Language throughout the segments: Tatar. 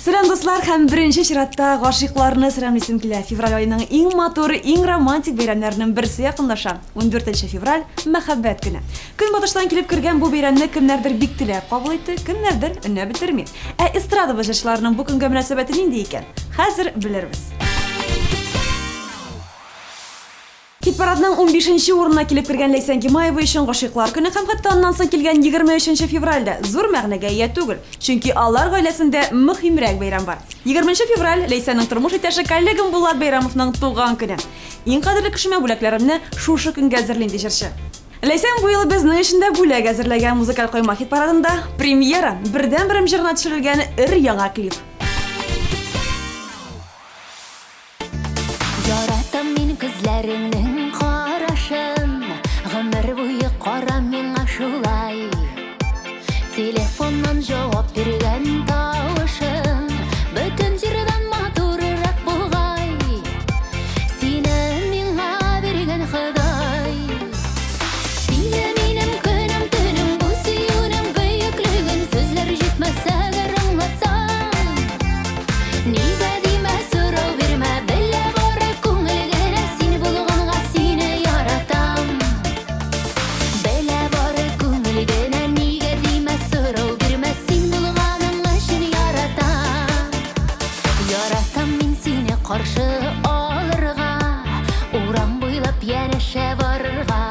Сәлам, дуслар, һәм беренче чиратта гашыйкларны сәламлисем килә. Февраль аеның иң матур, иң романтик бәйрәмнәренең берсе якынлаша. 14 февраль мәхәббәт көне. Көнбатыштан килеп кергән бу бәйрәмне кемнәрдер бик теләп кабул итте, кемнәрдер өнәп бетерми. Ә эстрадабыз җырчыларының бу көнгә мөнәсәбәте нинди икән? Хәзер белербез. Хит-парадның унбишенче урынына килеп кергән Ләйсән Гимаева өчен Гашыйклар көне һәм хәтта аннан соң килгән 23 февраль дә зур мәгънәгә ия түгел, чөнки алар гаиләсендә мөһимрәк бәйрәм бар. Егерменче февраль, Ләйсәннең тормыш иптәше коллегам Булат Бәйрәмовның туган көне. Иң кадерле кешемә бүләкләремне шушы көнгә әзерлим, ди җырчы. Ләйсән бу юлы безнең өчен дә бүләк әзерләгән музыкаль койма хит-парадында премьера, Бердәнберем җырына төшерелгән өр-яңа клип. Яратам мин күзләреңнең карашын, Гомер буе кара миңа шулай. Телефоннан җавап биргән тавышың Бөтен җырдан матуррак бугай. Сине миңа биргән Ходай. Сине минем көнем, төнем, бу сөюнең бөеклеген сүзләр җитмәс әгәр аңлатсам. Нигә димә, сорау бирмә, белә бары күңел генә син булганга сине яратам. Белә бары күңел генә, нигә димә, сорау бирмә, син булганың өчен яратам. Яратам мин сине каршы алырга, урам буйлап янәшә барырга,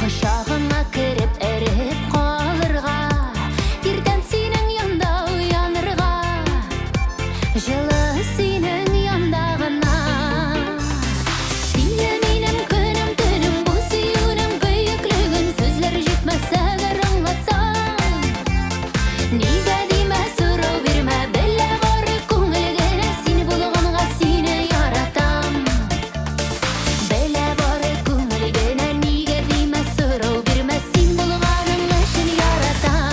кочагыңа кереп эреп калырга, иртән синең янда уянырга, җылы синең янда гына. Сине минем көнем, төнем, бу сөюнең бөеклеген сүзләр җитмәс әгәр аңлатсам. Нигә димә, сорау бирмә, белә бары күңел генә син булганга сине яратам. Белә бары күңел генә, нигә димә, сорау бирмә, син булганың өчен яратам.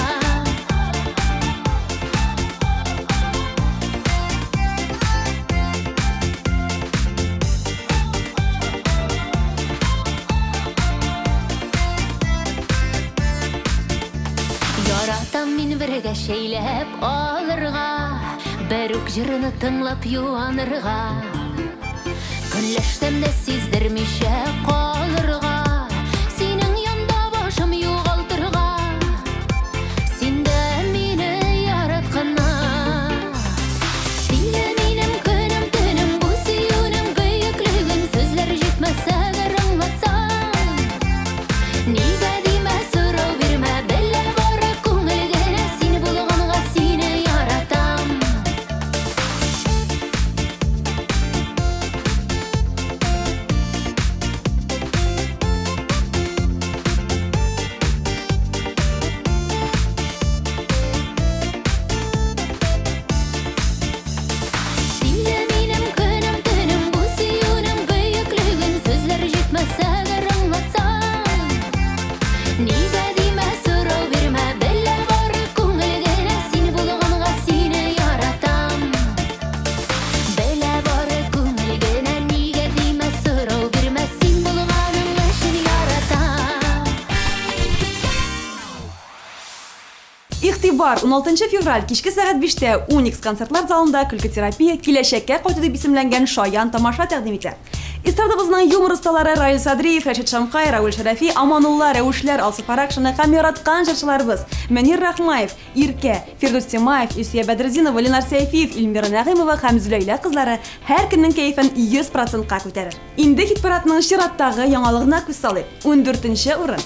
Яратам мин бергә чәйләп алырга, Бер үк җырны тыңлап юанырга. Көнләшсәм дә сиздермичә калырга, Синең янда башым югалтырга. Син дә мине яратканнар. Сине минем көнем, төнем, бу сөюнең бөеклеген сүзләр җитмәс әгәр аңлатсам. Нигә димә, сорау бирмә, белә бары күңел генә син булганга сине яратам. Сине минем көнем, төнем, бу сөюнең бөеклеген сүзләр җитмәс әгәр аңлатсам. Нигә димә, сорау бирмә, белә бары күңел генә син булганга сине яратам. Белә бары күңел генә, нигә димә, сорау бирмә, син булганың өчен яратам. Игътибар! 16 февраль, кичке сәгать биштә Уникс концертлар залында Көлке терапия Киләчәккә кайту дип исемләнгән шаян тамаша тәкъдим итә. Эстрадабызның юмор осталары Раил Садриев, Рәшит Шамкай, Равил Шәрәфи, Аманулла, Рәвешләр, Алсу Фаракшина һәм яраткан җырчыларыбыз Мөнир Рахмаев, Иркә, Фирдүс Тимаев, Илсөя Бәдретдинова, Ленар Сәйфиев, Эльмира Нәгыймова һәм Зөләйлә кызлары һәркемнең кәефен 100 процентка күтәрер. Инде хит-парадның чираттагы яңалыгына күз салыйк. Ундүртенче урын.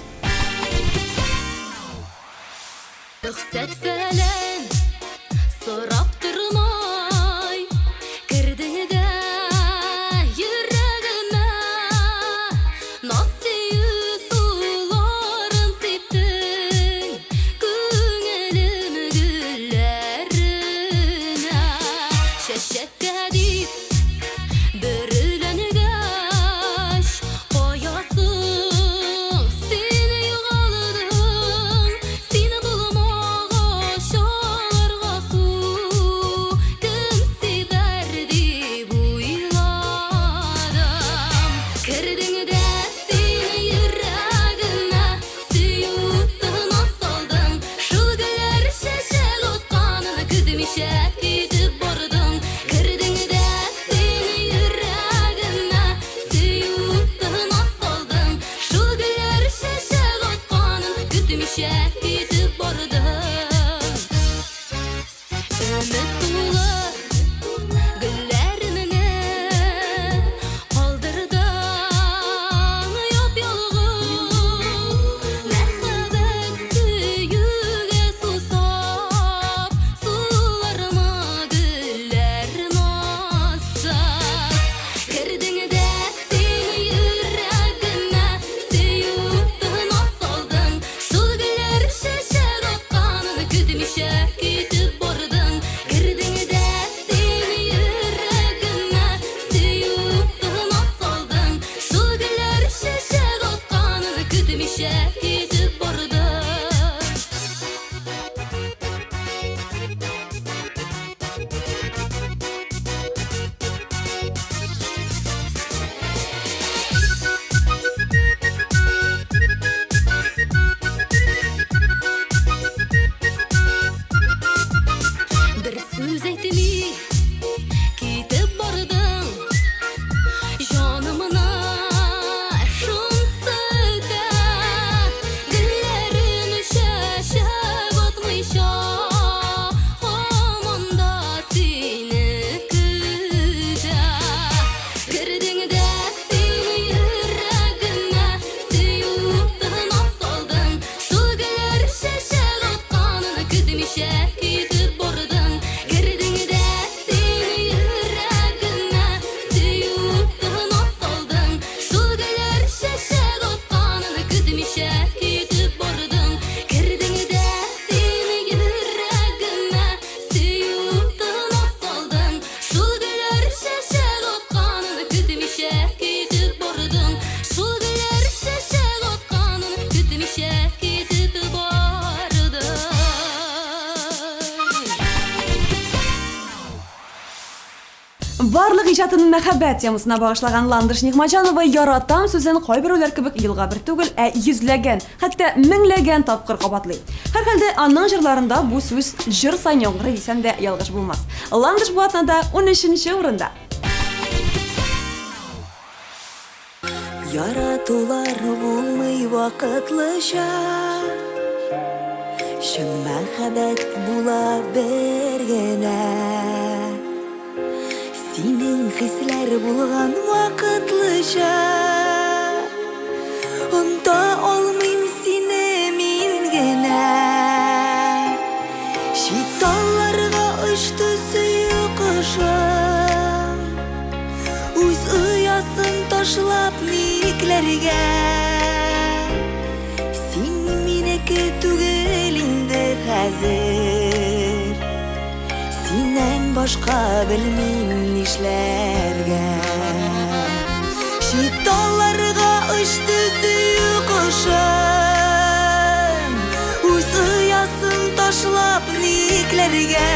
Рөхсәт фәлән сорап тормай, кердең дә йөрәгемә, наз сөю суларын сиптең күңелем гөлләренә. Чәчәккә дип бөреләнгәч, кая соң син югалдың? Син булмагач аларга су кем сибәр дип Барлык иҗатын мәхәббәт темасына багышлаган Ландыш Нигъмәтҗанова яратам сүзен кайберәүләр кебек елга бер түгел, ә йөзләгән, хәтта меңләгән тапкыр кабатлый. Һәрхәлдә, аның җырларында бу сүз җыр саен яңгырый дисәм дә ялгыш булмас. Ландыш бу атнада унөченче урында. Яратулар булмый вакытлыча, Чын мәхәббәт була бер генә. Синең хисләр булган вакытлыча, Онта алмыйм сине мин генә. Чит талларга очты сөю кошым. Үз оясын ташлап никләргә? Син минеке түгел инде хәзер. Синнән башка белмим нишләргә. Чит талларга очты сөю кошым. Үз оясын ташлап никләргә?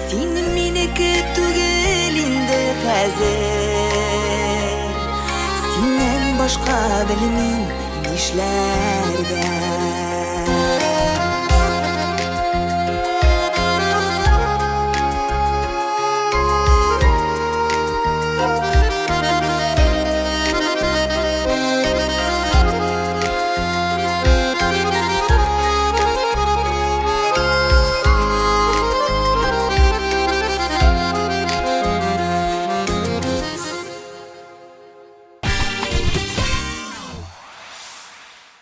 Син минеке түгел инде хәзер. Синнән башка белмим нишләргә.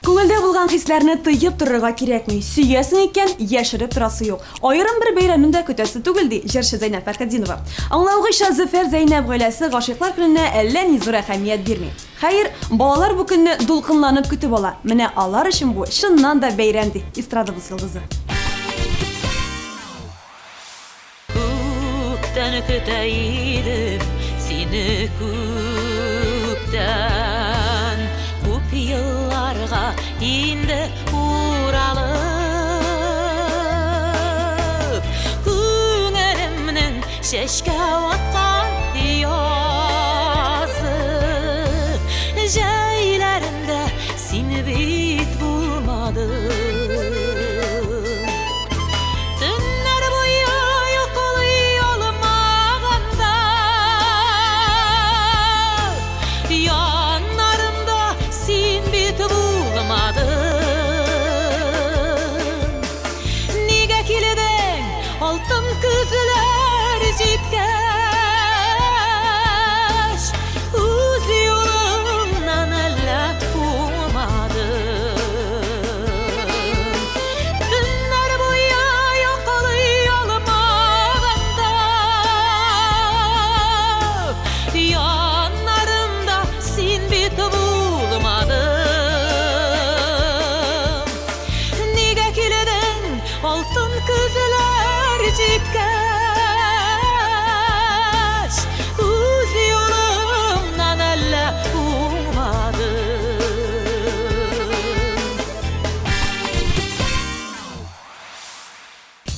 Күңелдә булган хисләрне тыеп торырга кирәкми. Сөясең икән, яшереп торасы юк. Аерым бер бәйрәмне дә көтәсе түгел, ди җырчы Зәйнәб Фәрхетдинова. Аңлавыгызча, Зөфәр Зәйнәб гаиләсе гашыйклар көненә әллә ни зур әһәмият бирми. Хәер, балалар бу көнне дулкынланып көтеп ала. Менә алар өчен бу чыннан да бәйрәм, ди эстрадабыз йолдызы. Күптән көтә идем сине күптән. Күп елларга инде уралып, Күңелемнең чәчкә аткан язы. Җәйләрендә син бит булмадың. Төннәр буе йоклый алмаганда, Яннарымда син бит булмадың. Нигә килдең, алтын көзләр җиткәч, Үз юлыңнан әллә уңмадың? Төннәр буе йоклый алмаганда, Яннарымда син бит булмадың. Нигә килдең, алтын көзләр җиткәч, Үз юлыңнан әллә уңмадың?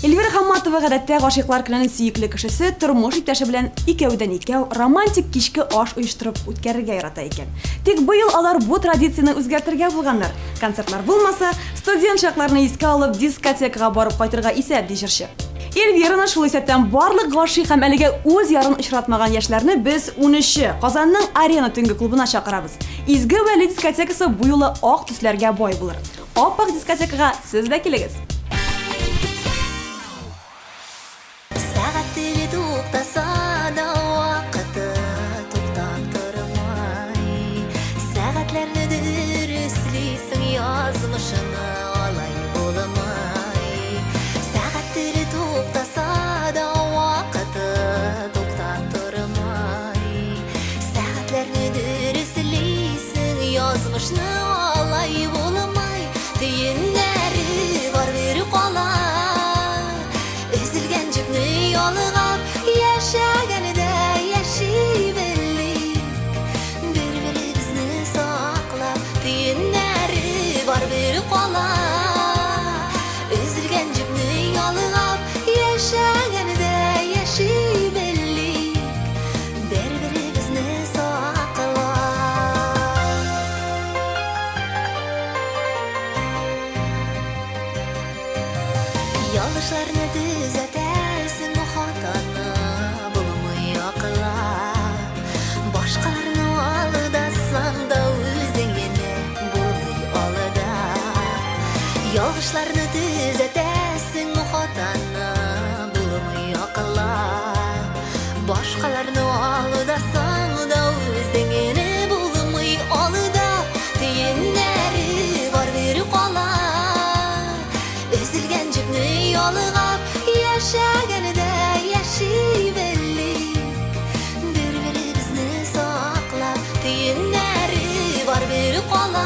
Эльвира Хамматова гадәттә гашыйклар көнен сөекле кешесе, тормыш иптәше белән икәүдән-икәү романтик кичке аш оештырып үткәрергә ярата икән. Тик быел алар бу традицияне үзгәртергә булганнар. Концертлар булмаса, студент чакларны искә алып, дискотекага барып кайтырга исәп, ди җырчы. Эльвираны, шул исәптән барлык гашыйк һәм әлегә үз ярын очратмаган яшьләрне без унөче Казанның Арена төнге клубына чакырабыз. Изге Вәли дискотекасы бу юлы ак төсләргә бай булыр. Ап-ак дискотекага сез дә килегез! Сәгать теле туктаса да, вакыты туктап тормый. Сәгатьләрне дөреслисең, язмышыңа алай булмый. Сәгать теле туктаса да, вакыты туктап тормый. Сәгатьләрне дөреслисең, язмышны алай булмый. Төеннәре бар бер кала. Өзелгән җепне ялгап яшә. Ялгышларны төзәтәсең, хатаны булмый акыллап. Башкаларны алдасаң да, үзеңне булмый алдап. Төеннәре бар бер кала. Өзелгән җепне ялгап, яшәгәндә яши белик. Бер-беребезне саклап, төеннәре бар бер кала.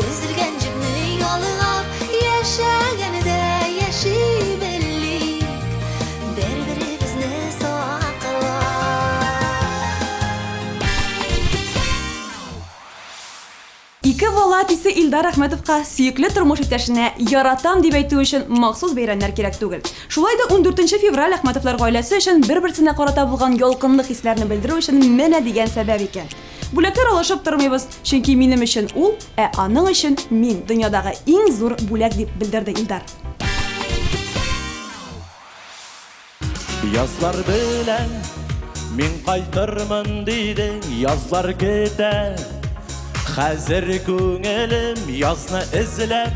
Өзелгән җепне ялгап, яшәгәндә яши белик. Бер-беребезне саклап. Ике бала әтисе Илдар Әхмәтовка сөекле тормыш иптәшенә яратам дип әйтү өчен махсус бәйрәмнәр кирәк түгел. Шулай да 14 февраль Әхмәтовлар гаиләсе өчен бер-берсенә карата булган ялкынлы хисләрне белдерү өчен менә дигән сәбәп икән. Бүләкләр алышып тормыйбыз, чөнки минем өчен ул, ә аның өчен мин дөньядагы иң зур бүләк дип белдерде Илдар. Язлар белән мин кайтырмын дидең, язлар көтә. Хәзер күңелем язны эзләп,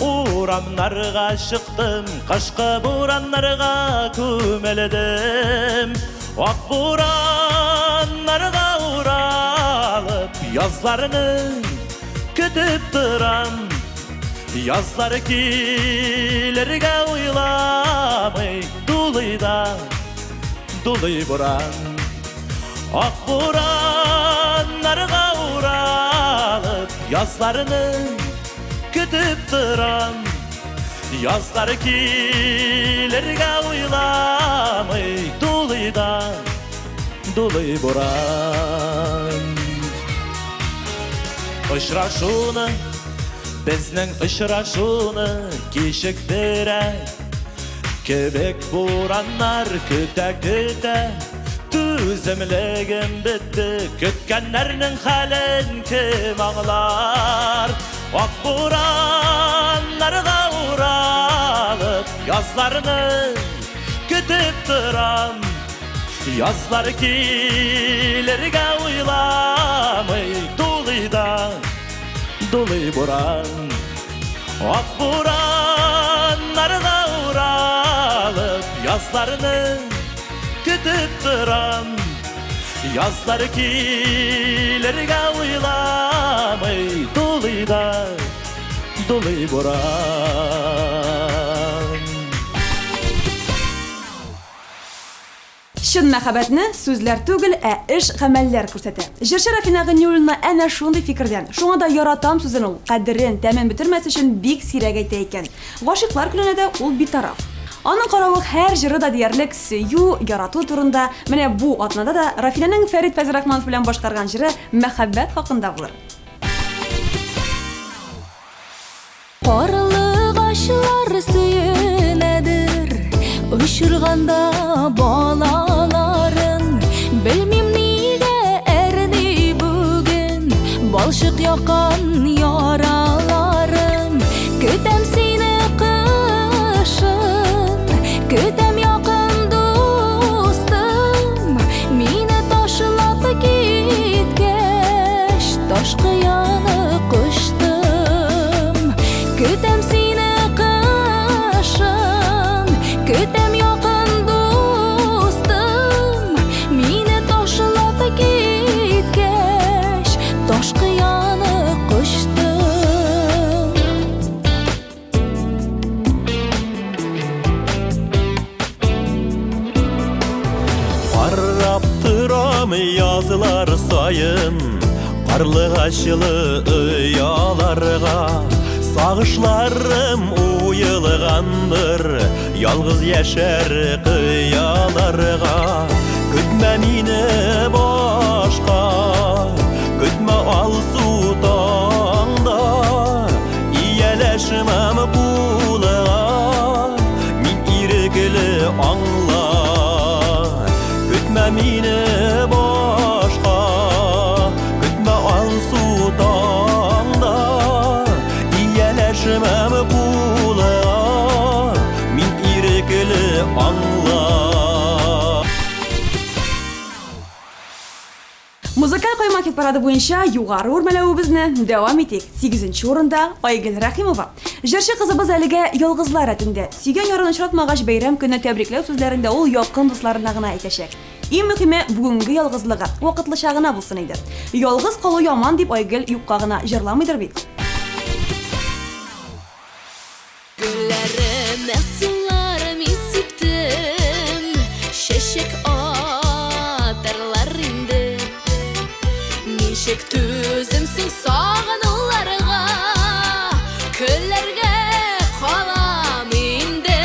урамнарга чыктым, кышкы бураннарга күмелдем. Ак бураннарга уралып, язларны көтеп торам. Язлар килергә уйламый, дулый да, дулый буран. Ак бураннарга уралып, язларны көтеп торам. Язлар килергә уйламый, дулый да, дулый буран. Очрашуны, безнең очрашуны кичектерә. Кебек бураннар көтә-көтә, түземлегем бетте, көткәннәрнең хәлен кем аңлар? Ак бураннарга уралып, язларны көтеп торам. Язлар килергә уйламый, дулый да, дулый буран. Ак бураннарга уралып, язларны көтеп торам. Язлар килергә уйламый, дулый да, дулый буран. Чын мәхәббәтне сүзләр түгел, ә эш гамәлләр күрсәтә. Җырчы Рафина Ганиуллина әнә шундый фикердән. Шуңа да яратам сүзен ул кадерен, тәмен бетермәс өчен бик сирәк әйтә икән. Гашыйклар көненә дә ул битараф. Аның каравы һәр җыры да диярлек сөю, ярату турында. Менә бу атнада да Рафинәнең Фәрит Фәйзрахманов белән башкарган җыры мәхәббәт хакында булыр. Карлыгачлар сөенәдер очырганда балаларын. Белмим нигә әрни бүген балчык яккан яраларым. Көтәм сине кышын, көтәм якын дустым. Мине ташлап киткәч, таш кыяны кочтым. Көтәм сине кышын, көтәм якын дустым. Мине ташлап киткәч, таш кыяны кочтым. Карап торам язлар саен карлыгачлы ояларга. Сагышларым уелгандыр ялгыз яшәр кыяларга. Көтмә мине башка, көтмә алсу таңда. Ияләшмәм кулга, мин ирекле аңла. Көтмә мине башка, көтмә алсу таңда. Ияләшмәм кулга, мин ирекле аңла. Тулаем хит парады буенча югары үрмәләвебезне дәвам итик. Сигезенче урында Айгөл Рәхимова. Җырчы кызыбыз әлегә ялгызлар рәтендә. Сөйгән ярын очратмагач, бәйрәм көне тәбрикләү сүзләрен дә ул якын дусларына гына әйтәчәк. Иң мөһиме, бүгенге ялгызлыгы вакытлыча гына булсын иде. Ялгыз калу яман дип Айгөл юкка гына җырламыйдыр бит. Гөлләремә сулар мин сиптем, Чәчәк атарлар инде. Ничек түземсең сагынуларга, Көләргә калам инде.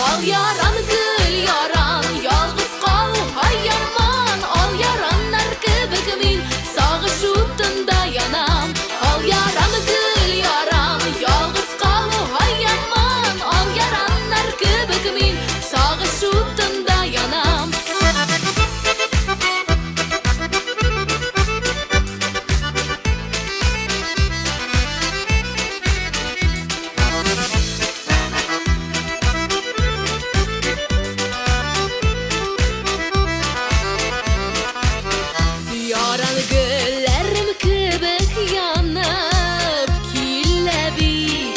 Ал яран, гөл яран, ялгыз калу һай яман. Ал яраннар кебек мин сагыш утында янам. Ал яран, гөл яран, ялгыз калу һай яман. Ал яраннар кебек мин сагыш утында янам. Яран гөлләрем кебек янып килә бит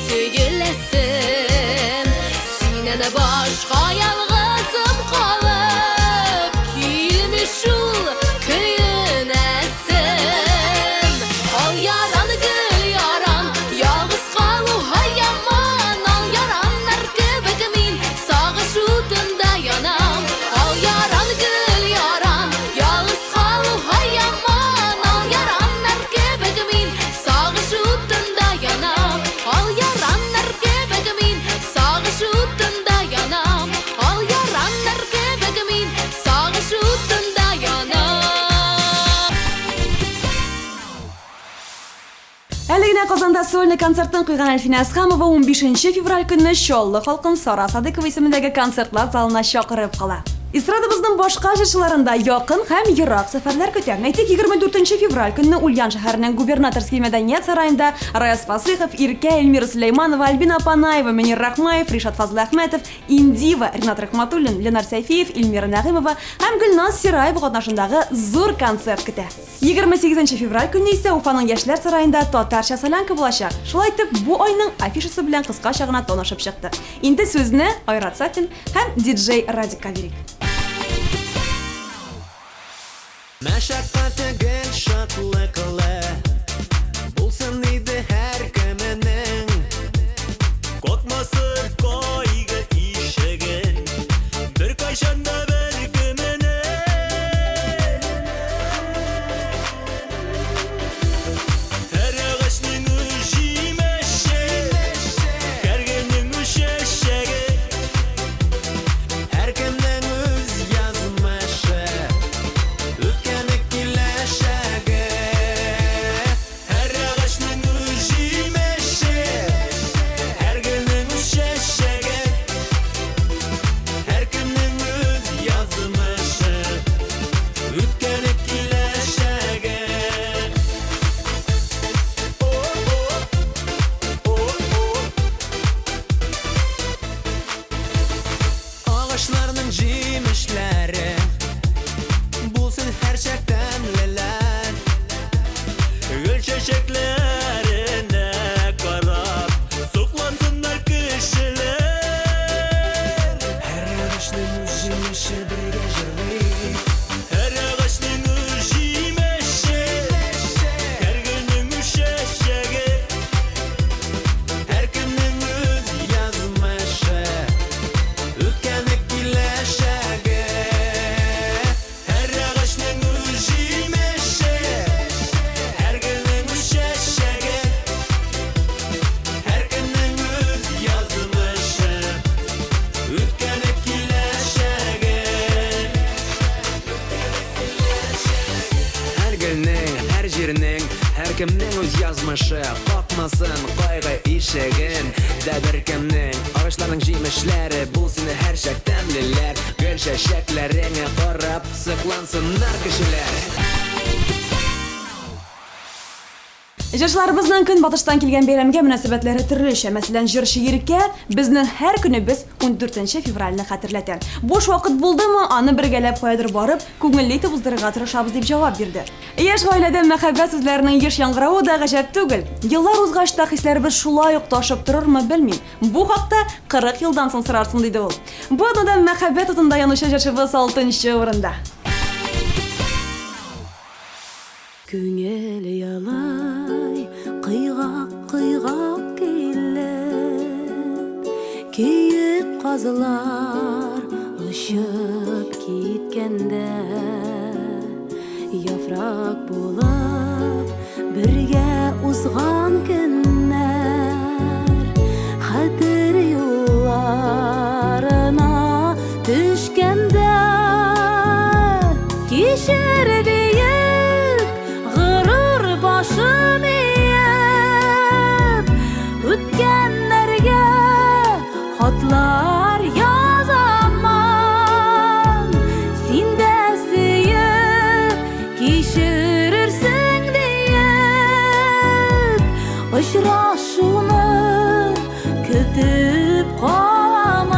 сөеләсем. Синнән башка ялгызым калып килми шул көенәсем. Ал яран, гөл яран, ялгыз калу һай яман. Ал яраннар кебек мин сагыш утында янам. Ал яран, гөл яран, ялгыз калу һай яман. Ал яраннар кебек мин сагыш утында янам. Ал яраннар кебек мин сагыш утында янам. Ал яраннар кебек мин сагыш утында янам. Әле генә Казанда сольный концертын куйган Әлфинә Әсхәмова 15 февраль көнне Чаллы халкын Сара Садыкова исемендәге концертлар залына чакырып кала. Эстрадабызның башка җырчыларын да якын һәм ерак сәфәрләр көтә. Әйтик, 24 февраль көнне Ульян шәһәренең Губернаторский мәдәният сараенда Раяз Фасыйхов, Иркә, Эльмира Сөләйманова, Альбина Панаева, Мөнир Рахмаев, Ришат Фазлыәхмәтов, Индива, Ринат Рахматуллин, Ленар Сәйфиев, Эльмира Нәгыймова һәм Гөлназ Сираева катнашындагы зур концерт көтә. 28 февраль көнне исә Уфаның Яшьләр сараенда татарча солянка булачак. Шулай итеп, бу айның афишасы белән кыскача гына танышып чыктык. Инде сүзне Айрат Сафин һәм диджей Радикка бирик. Мәшәкате гел шатлыклы булсын иде һәркеменең. Какмасын кайгы ишеген беркайчан да беркеменең. Һәр агачның үз җимеше, һәр гөлнең үз чәчәге. Һәркемнең үз язмышы, үткәне киләчәге. Һәр агачның үз җимеше, һәр гөлнең үз чәчәге. Һәркемнең үз язмышы, үткәне киләчәге. Агачларның җимешләре булсын һәрчак тәмлеләр. Гөл чәчәкләренә карап соклансыннар кешеләр. Һәр агачның үз җимеше бергә җырлый. Һәр агачның үз җимеше, һәр гөлнең үз чәчәге. Һәркемнең үз язмышы, үткәне киләчәге. Һәр агачның үз җимеше, һәр гөлнең үз чәчәге. Һәркемнең үз язмышы, үткәне киләчәге. Һәр гөлнең, һәр җирнең, һәркемнең үз язмышы. Какмасын кайгы ишеген дә беркемнең. Агачларның җимешләре булсын һәрчак тәмлеләр. Гөл чәчәкләреңә карап соклансыннар кешеләр. Җырчыларыбызның көнбатыштан килгән бәйрәмгә мөнәсәбәтләре төрлечә. Мәсәлән, җырчы Иркә безнең һәр көнебез ундүртенче февральне хәтерләтә. Буш вакыт булдымы, аны бергәләп каядыр барып, күңелле итеп уздырырга тырышабыз, дип җавап бирде. Яшь гаиләдә мәхәббәт сүзләренең еш яңгыравы да гаҗәп түгел. Еллар узгач та хисләребез шулай ук ташып торырмы, белмим. Бу хакта 40 елдан соң сорарсың, диде ул. Бу атнада мәхәббәт утында янучы җырчыбыз алтынчы урында. Күңел елый, кыйгак-кыйгак килеп, Киек казлар очып киткәндә, Яфрак булып бергә узган көннәр Хәтер юлларына төшкәндә, Кичер диеп, горур башым иеп, Үткәннәргә хатлар язамын. Син дә сөеп, кичерерсең диеп, Очрашуны көтеп каламын.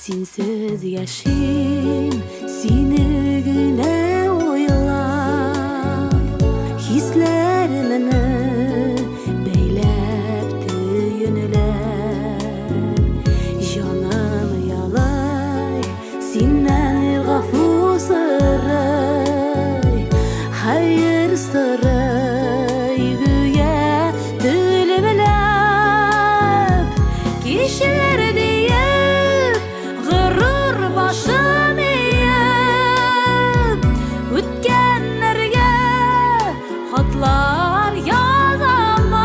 Синсез яшим, сине генә уйлап, Хисләремне бәйләп, төенләп. Җаным ялай, синнән гафу сорый, Хәер сорый, гүя телемләп. Кичер диеп, горур башым иеп, Үткәннәргә хатлар язамын.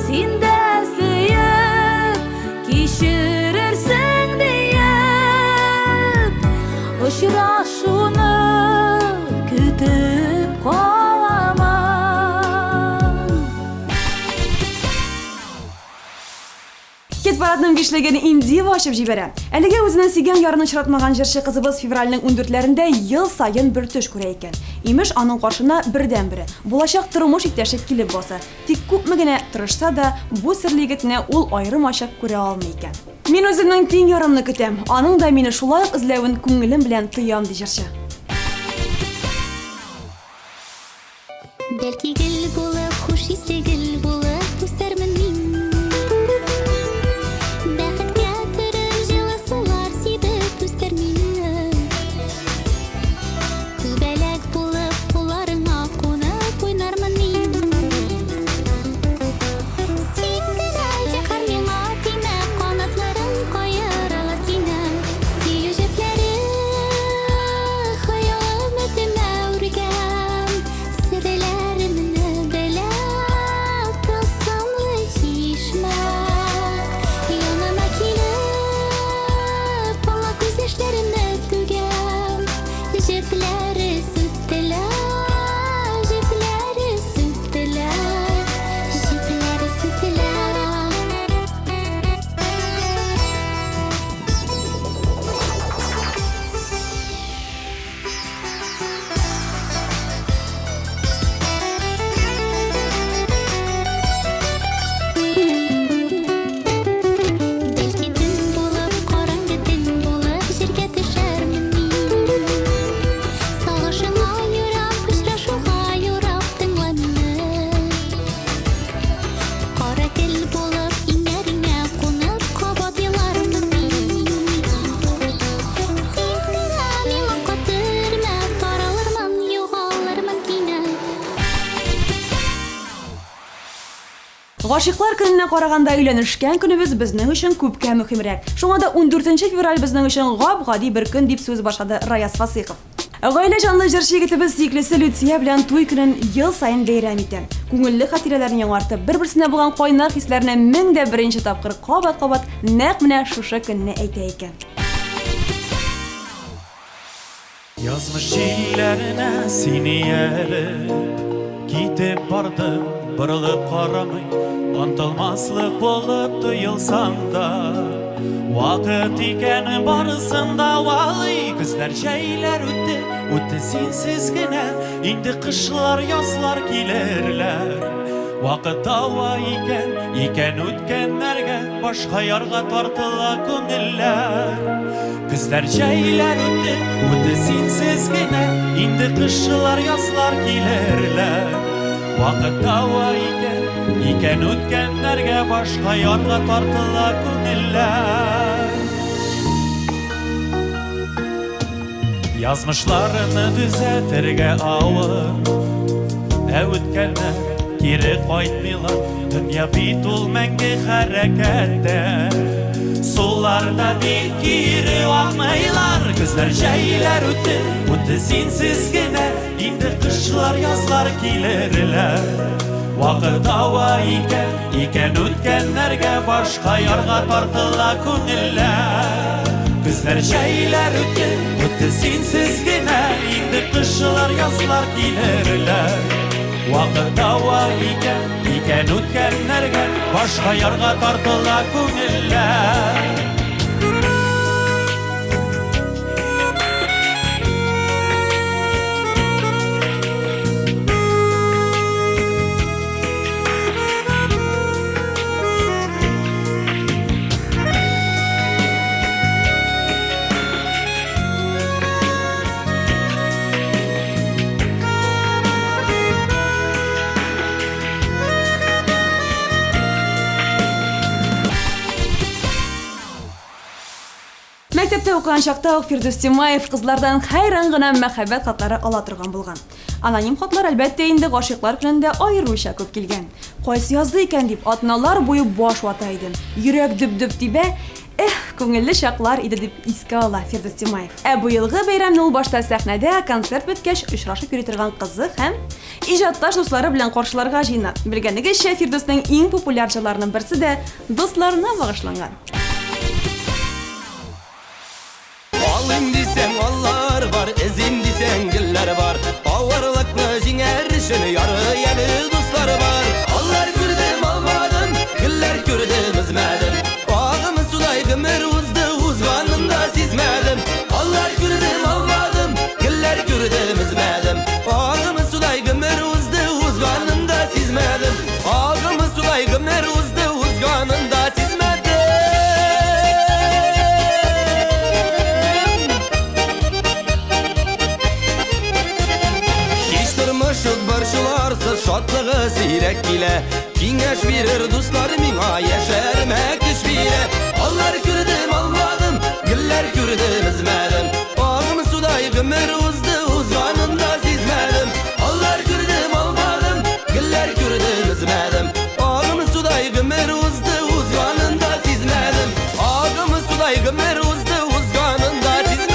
Син дә сөеп, кичерерсең диеп, Очрашуны көтеп каламын. Хит парадның бишлеген Индива ачып җибәрә. Әлегә үзенең сөйгән ярын очратмаган җырчы кызыбыз февральнең ундүртләрендә ел саен бер төш күрә икән. Имеш, аның каршына бердәнбере, булачак тормыш иптәше килеп баса. Тик күпме генә тырышса да, бу серле егетне ул аерым-ачык күрә алмый икән. Мин үземнең тиң ярымны көтәм. Аның да мине шулай ук эзләвен күңелем белән тоям, ди җырчы. Бәлки гөл булып, хуш исле гөл булып үсәрмен мин. Бәхеткә төреп, җылы сулар сибеп үстер мине. Күбәләк булып, кулларыңа кунып уйнармын мин. Син генә, зинһар, миңа тимә, канатларың каерылыр кинәт. Сөю җепләре хыял өметемә үргән. Серләремне белә тылсымлы чишмә. Янына килеп, аңа күз яшьләремне түгәм. Җепләре сүтелә, җепләре сүтелә, җепләре сүтелә. Бәлки төн булып, караңгы төн булып җиргә төшәрмен мин. Сагышыңа юрап, очрашуга юрап тыңла мине. Кара тел булып, иңнәреңә кунып кабат елармын мин. Син генә миңа катырма, таралырмын, югалырмын кинәт. Гашыйклар көненә караганда өйләнешкән көнебез безнең өчен күпкә мөһимрәк. Шуңа да ундүртенче февраль безнең өчен гап-гади бер көн, дип сүз башлады Раяз Фасыйхов. Гаилә җанлы җырчы егетебез сөеклесе Люция белән туй көнен ел саен бәйрәм итә. Күңелле хатирәләрен яңартып, бер-берсенә булган кайнар хисләрне 1001 тапкыр кабат-кабат нәкъ менә шушы көнне әйтә икән. Язмыш җилләренә сине ияреп Китеп бардым, борылып карамый, Онтылмаслык булып тоелсаң да. Вакыт икән барысын да валый, Көзләр, җәйләр үтте, үтте синсез генә, Инде кышлар, язлар килерләр. Вакыт дава икән, икән үткәннәргә, Башка ярга тартыла күңелләр. Көзләр, җәйләр үтте, үтте синсез генә, Инде кышлар, язлар килерләр. Вакыт дава икән, икән үткәннәргә, Башка ярга тартыла күңелләр. Язмышларны төзәтергә авыр, Ә үткәннәр кире кайтмыйлар. Дөнья бит ул мәңге хәрәкәттә, Сулар да бит кире акмыйлар. Көзләр, җәйләр үтте, үтте синсез генә, Инде кышлар, язлар килерләр. Вакыт ава икән, икән үткәннәргә, Башка ярга тартыла күңелләр. Көзләр, җәйләр үтте, үтте синсез генә, Инде кышлар, язлар килерләр. Вакыт ава икән, икән үткәннәргә, Башка ярга тартыла күңелләр. Мәктәптә укыган чакта ук Фирдүс Тимаев кызлардан хәйран гына мәхәббәт хатлары ала торган булган. Аноним хатлар, әлбәттә инде, гашыйклар көнендә аеруча күп килгән. Кайсы язды икән дип, атналар буе баш вата идем. Йөрәк дөп-дөп тибә, эх, күңелле чаклар иде, дип искә ала Фирдүс Тимаев. Ә быелгы бәйрәмне ул башта сәхнәдә, концерт беткәч, очрашып йөри торган кызы һәм иҗатташ дуслары белән каршыларга җыена. Белгәнегезчә, Фирдүснең иң популяр җырларының берсе дә дусларына багышланган. Алыйм дисәң, аллар бар, эзим дисәң, гөлләр бар. Авырлыкны җиңәр өчен ярый әле дуслар бар. Аллар күрдем, алмадым, гөлләр күрдем, өзмәдем. Агым судай гомер узды, узганын да сизмәдем. Аллар күрдем, алмадым, гөлләр күрдем, өзмәдем. Агым судай гомер узды, узганын да сизмәдем. Агым судай гомер узды, узганын да сизмәдем. Һич тормыш юк борчуларсыз, шатлыгы сирәк килә. Киңәш бирер дуслар миңа, яшәремә көч бирә. Аллар күрдем, алмадым, гөлләр күрдем, өзмәдем. Агым судай гомер узды, узганын да сизмәдем. Аллар күрдем, алмадым, гөлләр күрдем, өзмәдем. Агым судай гомер узды, узганын да сизмәдем. Агым судай гомер узды, узганын да сизмәдем.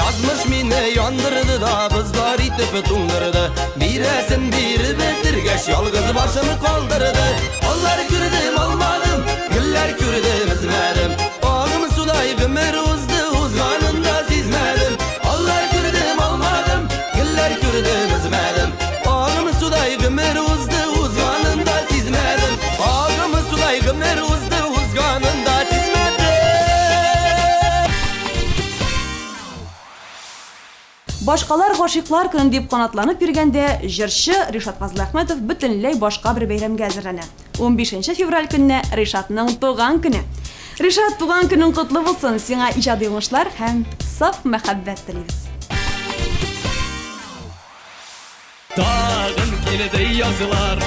Язмыш мине яндырды да, бозлар итеп туңдырды. Бирәсен биреп бетергәч, ялгыз башым калдырды. Аллар күрдем, алмадым, гөлләр күрдем, өзмәдем. Агым судай гомер узды, узганын да сизмәдем. Аллар күрдем, алмадым, гөлләр күрдем, өзмәдем. Агым судай гомер узды, узганын да сизмәдем. Агым судай гомер узды, узганын да сизмәдем. Башкалар гашыйклар көне дип канатланып йөргәндә, җырчы Ришат Фазлыәхмәтов бөтенләй башка бер бәйрәмгә әзерләнә. 15 февраль көнне Ришатның туган көне. Ришат, туган көнең котлы булсын, сиңа иҗади уңышлар һәм саф мәхәббәт телибез. Тагын килде язлар,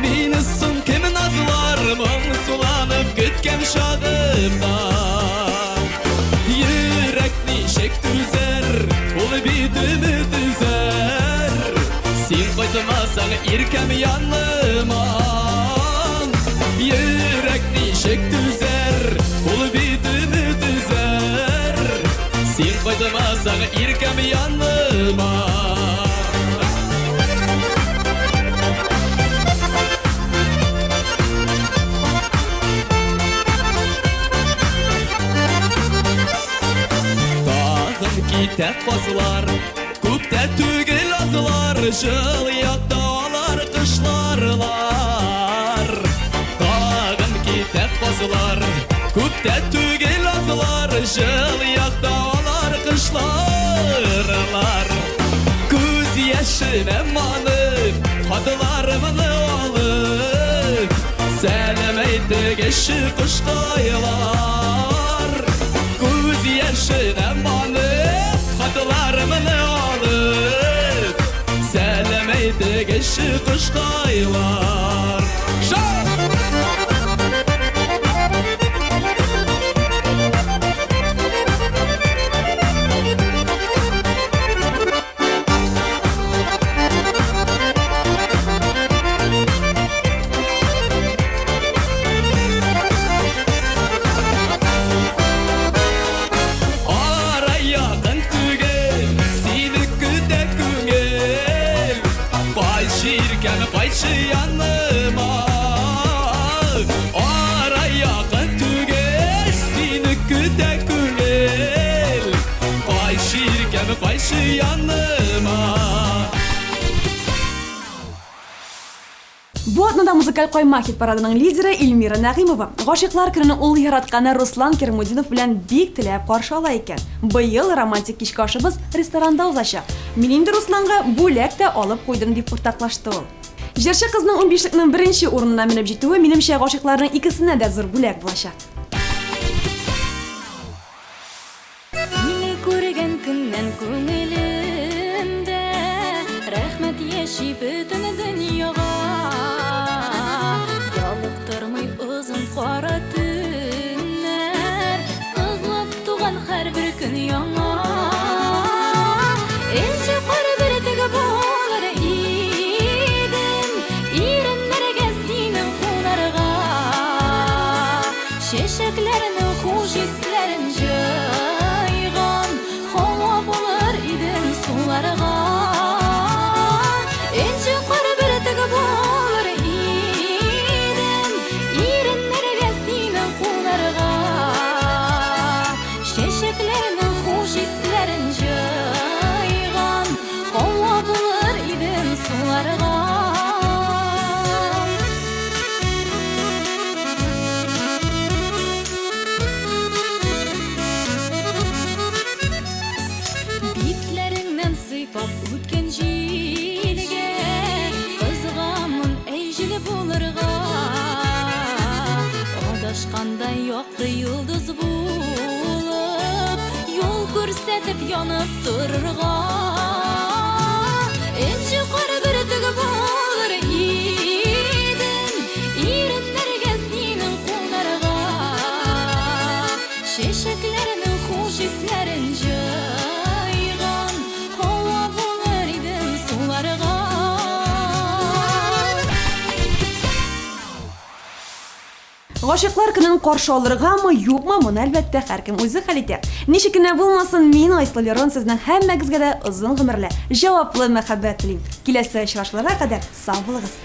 мине соң кем назлар, моңсуланып көткән чагымда. Йөрәк ничек түзәр, ул бит өмет өзәр. Син кайтмасаң, иркәм яныма. Йөрәк ничек түзәр, ул бит өмет өзәр. Син кайтмасаң, иркәм яныма. китә казлар, Күптә түгел азлар, Җылы якта алар кышларлар. Тагын китә казлар, Күптә түгел азлар, Җылы якта алар кышларлар. Күз яшенә манып, Хатларымны алып, Сәлам әйтегезче кошкайлар. Күз яшенә манып, Хатларымны алып, Сәлам әйтегезче кошкайлар. Шап! Ара якын түгел, сине көтә күңел. Кайчы иркәм, кайчы яныма. Ара якын түгел, сине көтә күңел. Кайчы иркәм, кайчы яныма. Бу атнада музыкаль кайма хит-парадының лидеры Эльмира Нәгыймова. Гашыйклар көнен ул яратканы Руслан Кермудинов белән бик теләп каршы ала икән. Быел романтик кичке ашыбыз ресторанда узачак. Мин инде Русланга бүләк тә алып куйдым, дип уртаклашты ул. Җырчы кызның унбишлекнең беренче урынына менеп җитүе, минемчә, гашыйкларның икесенә дә зур бүләк булачак. Сине күргән көннән күңелемдә Рәхмәт яши бөтен дөньяга. Ялыктырмый озын кара төннәр, Сызылып туган һәрбер көн яңа. Энҗе кар бөртеге булыр идем, Иреннәргә синең кунарга. Чәчәкләрнең хуш исләрен җыйган Һава булыр идем суларга. Энҗе кар бөртеге булыр идем, Иреннәргә синең кунарга. Чәчәкләрнең хуш исләрен җыйган Һава булыр идем суларга. Битләреңнән сыйпап үткән җилгә Кызыгамын, әй, җил булырга. Адашканда якты йолдыз булып, Юл күрсәтеп янып торырга. Энҗе кар бөртеге булыр идем, Иреннәргә синең кунарга. Чәчәкләрнең хуш исләрен җыйган Һава булыр идем суларга. Гашыйклар көнен каршы алыргамы, юкмы, моны, әлбәттә, һәркем үзе хәл итә. Ничек кенә булмасын, мин, Айсылу Лерон, сезнең һәммәгезгә дә озын гомерле, җаваплы мәхәббәт телим. Киләсе очрашуларга кадәр сау булыгыз!